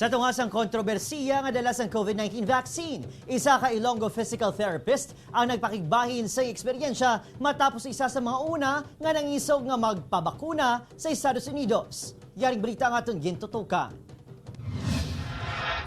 Sa tunga sang kontrobersiya nga dala sang COVID-19 vaccine, isa ka Ilonggo physical therapist ang nagpakigbahin sa eksperyensya matapos isa sa mga una nga nangisog nga magpabakuna sa Estados Unidos. Yaring balita nga atong gintutukan.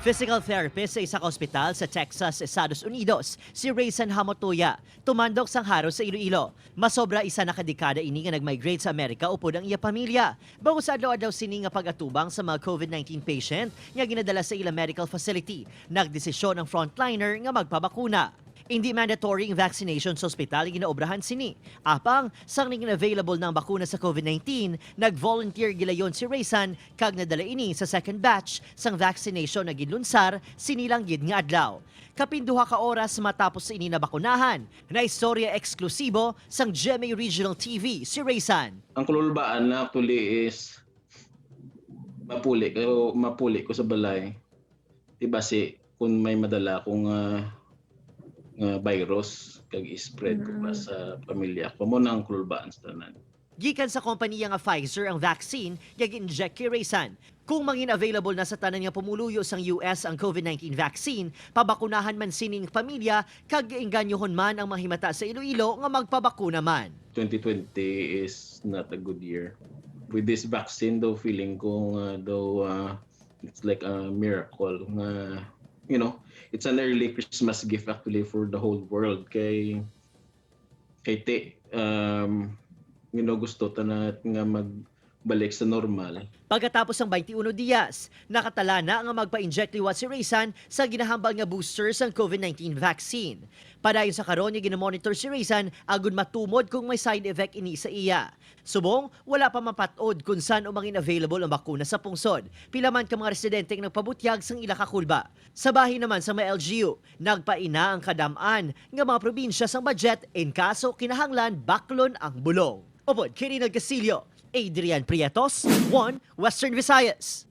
Physical therapist sa isa ka ospital sa Texas, Estados Unidos, si Raysan Hamotuya, tumandok sang haro sa Iloilo. Masobra isa na ka dekada ini nga nag-migrate sa Amerika upod ang iya pamilya. Bago sa adlaw-adlaw sini nga pag-atubang sa mga COVID-19 patient nga ginadala sa ila medical facility, nagdesisyon ang frontliner nga magpabakuna. Hindi mandatory ang vaccination sa ospital ginaobrahan sini. Apang, sang nangin available ng bakuna sa COVID-19, nag-volunteer gilayon si Raysan kag nadala ini sa second batch sang vaccination na ginlunsar sinilang gid nga adlaw. Kapin 2 ka oras matapos ini nabakunahan, na istorya eksklusibo sang GMA Regional TV si Raysan. Ang kululbaan na actually is mapuli ko sa balay. Diba si kung may madala kong nga virus kag i-spread ko pa sa pamilya ko mo na ang kululbaan sa tanan. Gikan sa kompanya nga Pfizer ang vaccine nga gi-inject kay Raysan. Kung mangin available na sa tanan nga pumuluyo sang US ang COVID-19 vaccine, pabakunahan man sining pamilya kag giengganyohon man ang mahimata sa Iloilo nga magpabakuna man. 2020 is not a good year. With this vaccine though, feeling ko nga though it's like a miracle nga it's an early Christmas gift actually for the whole world kay ti gusto ta na nga magbalik sa normal. Pagkatapos ng 21 diyas, nakatala na nga magpa-inject liwat si Raysan sa ginahambal nga booster sang COVID-19 vaccine. Padayon sa karon nga ginamonitor si Raysan agud matumod kung may side effect ini sa iya. Subong, wala pa mapatod kung saan umangin available ang bakuna sa pungsod. Pila man ka mga residente ang nagpabutyag sang ila kakulba. Sa bahin naman sa mga LGU, nagpaina ang kadam-an nga mga probinsya sang budget in kaso kinahanglan baklon ang bulong. Upod, Kirinal Casillo, Adrian Prietos, 1 Western Visayas.